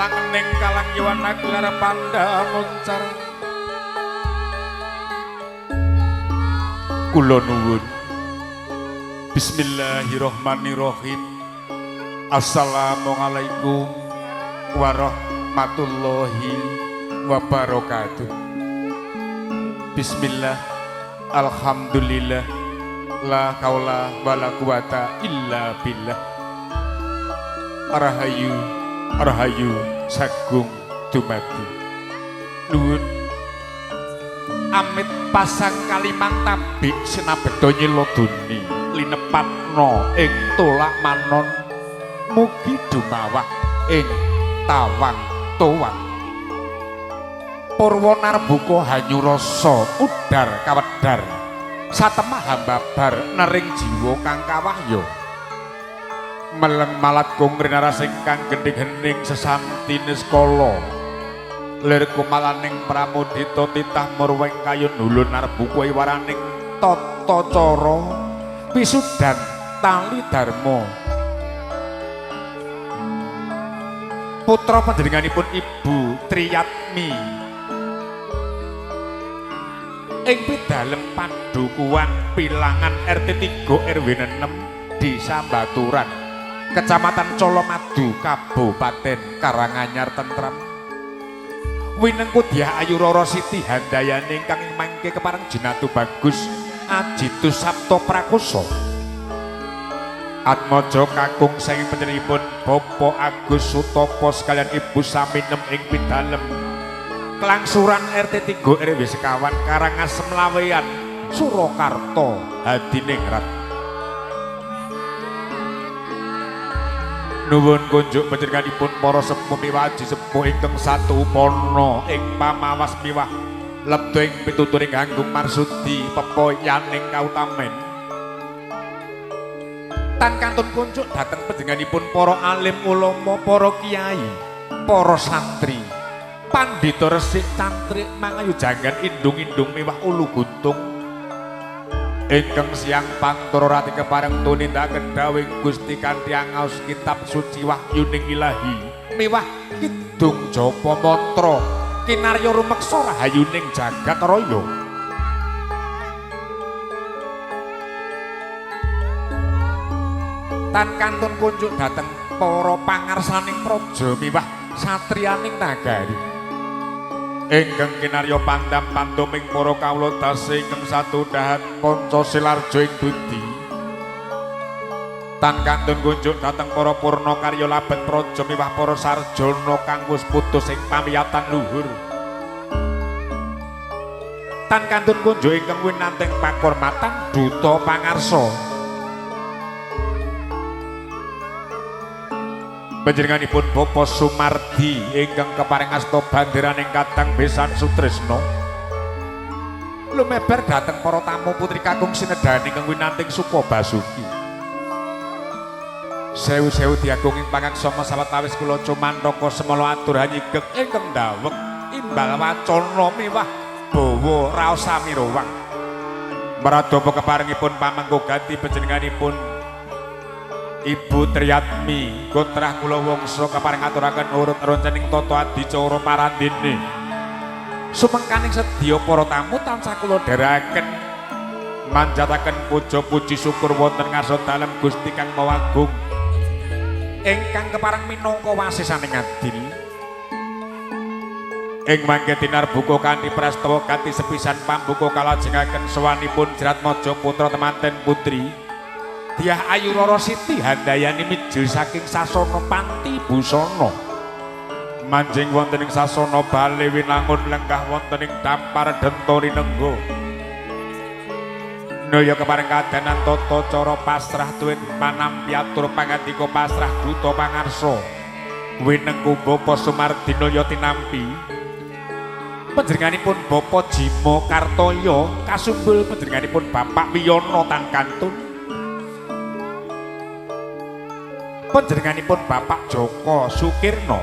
Langening kalang yowana gelar panda muncar. Kula nuwun. Bismillahirrahmanirrahim. Assalamualaikum warahmatullahi wabarakatuh. Bismillah, alhamdulillah, la haula wala quwata illa billah. Rahayu, rahayu sagung dumadi. Nuwun. Amit pasang kalimang tabik sinabeda nyiloduni linepatna ing tolak manon mugi dumawah ing tawang towang. Purwa narbuka hanyurasa udar kawedar satemah hambabar nering jiwa kang kawahya. Meleng malat kung rinaras ingkang gendhing hening sesanti niskala. Lir kumalaning pramudita titah murweng kayun hulun narbuka iwaraning tata cara wisudan tali dharma. Putra panjenenganipun Ibu Triyatmi ing pidalem Padukuhan Pilangan RT 3 RW 6 Desa Baturan, Kecamatan Colomadu, Kabupaten Karanganyar Tentrem. Winengku Dyah Ayu Roro Siti Handayani ingkang mangke kepareng jinatu bagus Ajitu Sapta Prakosa. Atmaja kakung saking panjenenganipun Bapak Agus Sutopo sekalian Ibu Saminem ing pidalem Klangsuran RT 3 RW sekawan Karangasem Laweyan Surakarta Hadiningrat. Nuwun kunjuk panjenenganipun para sepuh miwah aji sepuh ingkang satu upana ing pamawas miwah lebda ing pituturing Hanggung Marsudi pepoyaning kautamen. Tan kantun kunjuk dhateng panjenenganipun para alim ulama, para kiai, para santri, pandhita resik cantrik mangayu janggan indung-indung miwah ulu guntung. Ingkang siang pantara rati kepareng tunindaken dawuhing Gusti kanthi angaos kitab suci wahyuning ilahi miwah kidung japa mantra kinarya rumeksa rahayuning jagat raya. Tan kantun kunjuk dhateng para pangarsaning praja miwah satriyaning nagari. Ingkang kinarya pandam panduming para kawula dasa ingkang satu dahat panca silarja ing budi. Tan kantun kunjuk dhateng para purna karya labet praja miwah para sarjana kang wis putus ing pamiyatan luhur. Tan kantun kunjuk ingkang winanting pakurmatan duta pangarsa. Panjenenganipun Bapak Sumardi ingkang kepareng asta banderaning kadang besan sutresna. Lumebar dhateng para tamu putri kakung sinedhani ingkang winanting Sukabasuki. Sewu-sewu diagunging pangaksama sawetawis kula cumantaka semala atur hanyigek ingkang ndaweg imbal wacana miwah bawa raos samirowang. Maradapa keparengipun pamangku gati panjenenganipun Ibu Triyatmi gotrah kula wangsa kepareng ngaturaken urut roncening tata adicara parandene. Sumengkaning sedya para tamu tansah kula dherekaken manjataken puja puji syukur wonten ngarsa dalem Gusti Kang Maha Agung ingkang kepareng minangka wasisaning adil. Ing mangke tinarbuka kanthi prastawa kanthi sepisan pambuka kalajengaken sowanipun Jratmaja putra temanten putri Dyah Ayu Roro Siti Handayani mijil saking sasana Panti Busana. Manjing wonten ing sasana bale winangun lenggah wonten ing dampar denta rinengga. Naya kepareng kadanan tata cara pasrah tuwin panampi atur pangandika pasrah duta pangarsa. Winengku Bapak Sumardi Naya tinampi. Panjenenganipun Bapak Jimo Kartoyo kasumbul panjenenganipun Bapak Wiyono tan kantun. Panjenenganipun Bapak Joko Sukirno.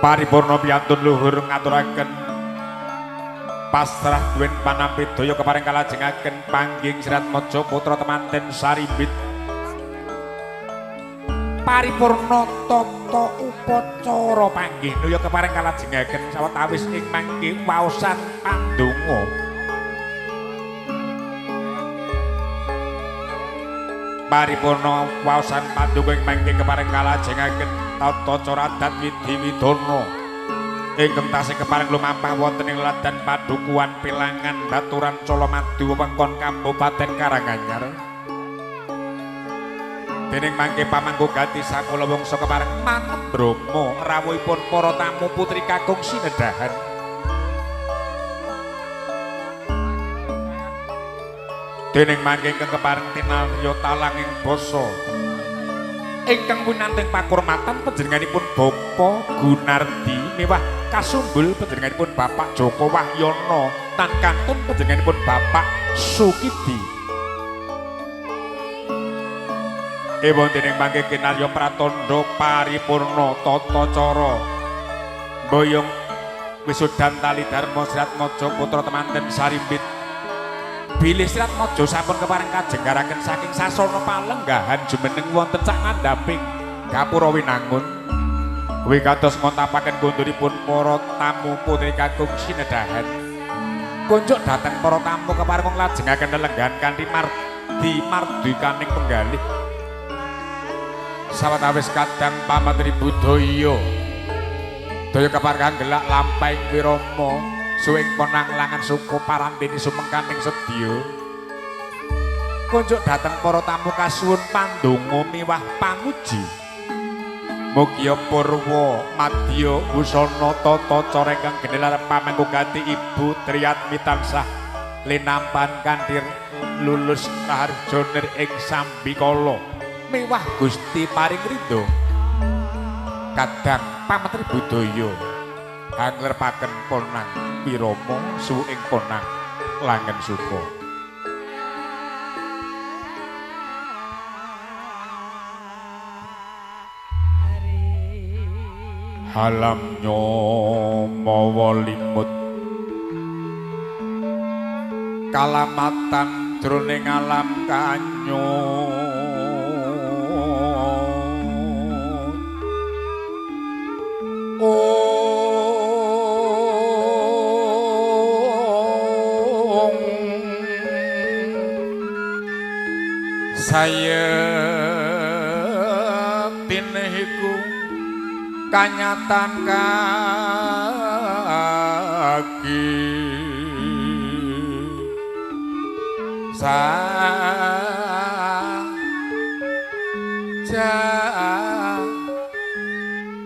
Paripurna piyantun luhur ngaturaken pasrah duwen panampi daya kepareng kalajengaken pangging Sratmaja putra temanten Sarimbit. Paripurna tata upacara panggih nuya kepareng kalajengaken sawetawis ing mangke waosan pandonga. Paripurna waosan pandonga ing mangke kepareng kalajengaken tata cara adat widhi widana ingkang tasih kepareng lumampah wonten ing ladan padukuhan Pilangan Baturan Colomadu wewengkon Kabupaten Karanganyar. Dening mangke pamangku gati sakula wangsa kepareng manembrama rawuhipun para tamu putri kakung sinedahan. Dening mangke ingkang kepareng tinarya talanging basa ingkang winanting pakurmatan panjenenganipun Bapak Gunardi miwah kasumbul panjenenganipun Bapak Joko Wahyono tan kantun panjenenganipun Bapak Sukidi. Ewon dening mangke kinarya pratandha paripurna tata cara mboyong wisudan tali dharma Sriatmaja putra temanten sarimbit. Bilih Sriatmaja sampun kepareng kajenggaraken saking sasana palenggahan jumeneng wonten sak ngandhaping gapura winangun. Kuwi kados ngontapaken konduripun para tamu putri kakung sinedahan. Kunjuk dhateng para tamu kepareng nglajengaken lelenggahan kanthi mardi mardikaning penggalih. Sawetawis kadang pamatri budaya daya kepareng gelak lampahing wirama suwing ponang langan suku parantini sumengkaning sedya. Kunjuk dhateng para tamu kasuwun pandonga miwah panguji. Mugia purwa madya busana tata cara ingkang genelar pamangku gati Ibu Triyatmi tansah linampan kanthi lulus raharja nir ing sambikala miwah Gusti paring ridho. Kadang pametri budaya hanglerpaken ponang wirama suwing ponang langen suka. Halamnya mawa limut kalamatan jroning alam kanyut. Ong sayektine iku kanyatan kaki sa ja.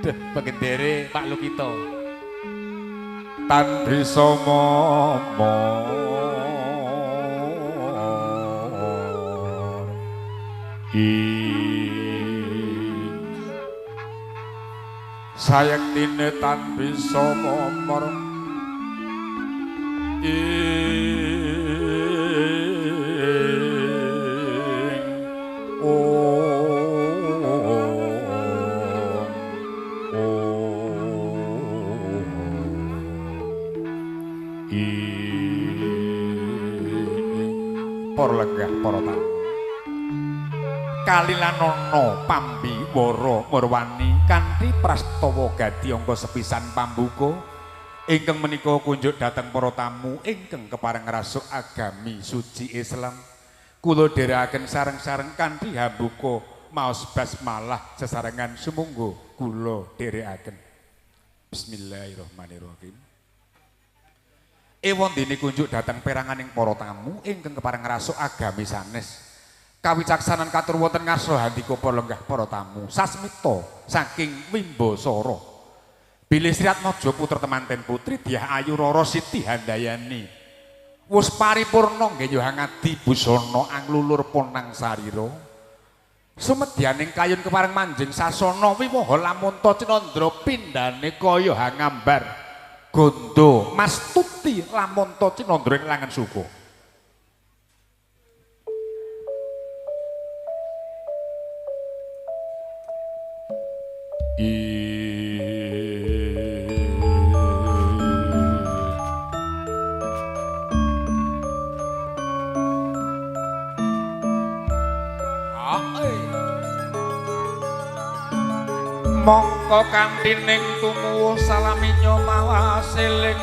Duh, pegendere Pak Lukito tan bisa momor sayektine tan bisa momor ing para lenggah para tamu kalilanana pambi wara murwani kanthi prastawa gadi angka sepisan pambuka ingkang menika kunjuk dhateng para tamu ingkang kepareng ngrasuk agami suci Islam. Kula dherekaken sareng-sareng kanthi hambuka maos basmalah sesarengan sumangga kula dherekaken. Bismillahirrahmanirrahim. Ewon dene kunjuk dhateng peranganing para tamu ingkang kepareng ngrasuk agami sanes. Kawicaksanan katur wonten ngarsa handika para lenggah para tamu sasmita saking Wimbasara. Bilih Sriatmaja putra temanten putri Dyah Ayu Rara Siti Handayani wus paripurna nggih ngadi busana anglulur ponang sarira. Sumedyaning kayun kepareng manjing sasana wiwaha lamunta cinandra pindhane kaya hangambar gondo mastuti lamunta cinandra ing langen suka. Mongko kanthi ning tumuwuh salaminya mawasiling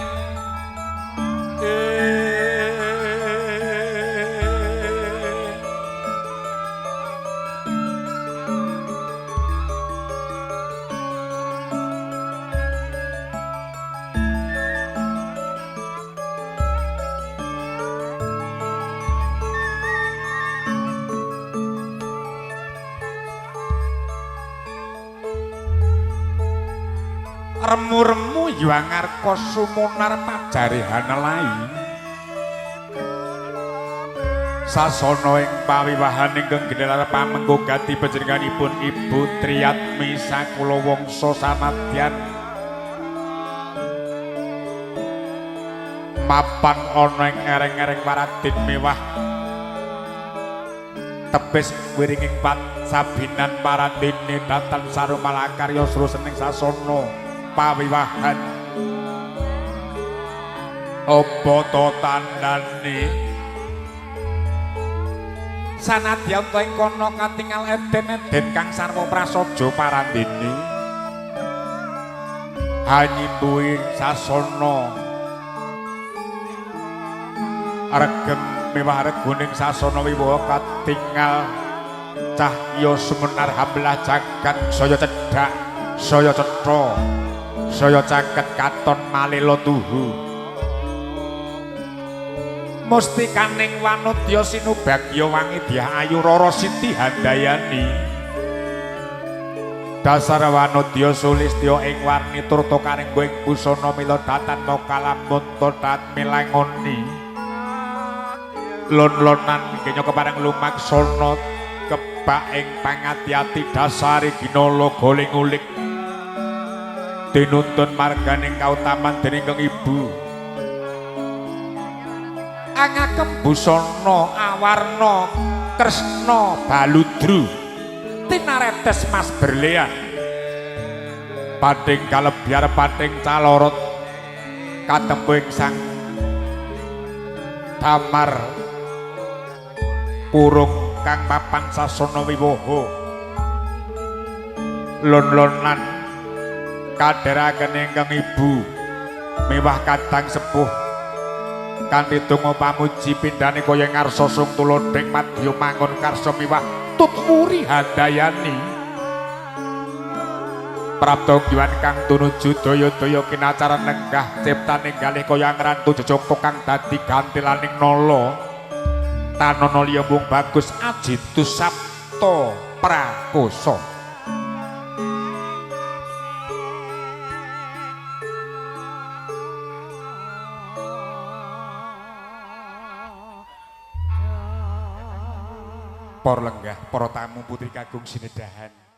remu-remu yuangarka sumunar pajarihan nelai sasana ing pawiwahan ingkang genelar pamengku gati panjenenganipun Ibu Triyatmi sakula wangsa samadyan mapan ana ing ereng-ereng waradin mewah tebis wiringing pat sabinan parandene datan sarumalakarya srusening sasana pawiwahan. Apa to tandane sanadyan ta ing kono katingal eden-eden kang sarwa prasaja parandene hanyimbuhi sasana regeng mewah reguning sasana wiwaha katingal cahya sumenar hamlah jagat saya cedhak saya cetha saya caket katon malela tuhu mustikaning wanudya sinubagya wangi dyah ayu Rara Siti Handayani dasar wanudya sulistya ing warni turta karenggo ing busana mila datan mokalamunta dat milangoni lon-lonan kenya kepareng lumaksana kebak ing pangati-ati dasare ginala goling ulik tinuntun marganing kautaman dening kang ibu angakem busana awarna kresna baludru tinaretes mas berlian pating kalebyar pating calorot katempu ing sang damar purung kang papan sasana wiwaha lon-lonan kadheraken ingkang ibu mewah kadang sepuh kanthi donga pamuji pindhane kaya ngarsa sung tuladhing madya mangun karsa miwah tut wuri handayani prapta yuwan kang tunuju daya-daya kinacaran lenggah ciptane galih kaya ngrantu jejaka kang dadi gantilaning nala tanana liya mung bagus ajitu sapta prakosa. Para lenggah, para tamu putri kagung sinedahan.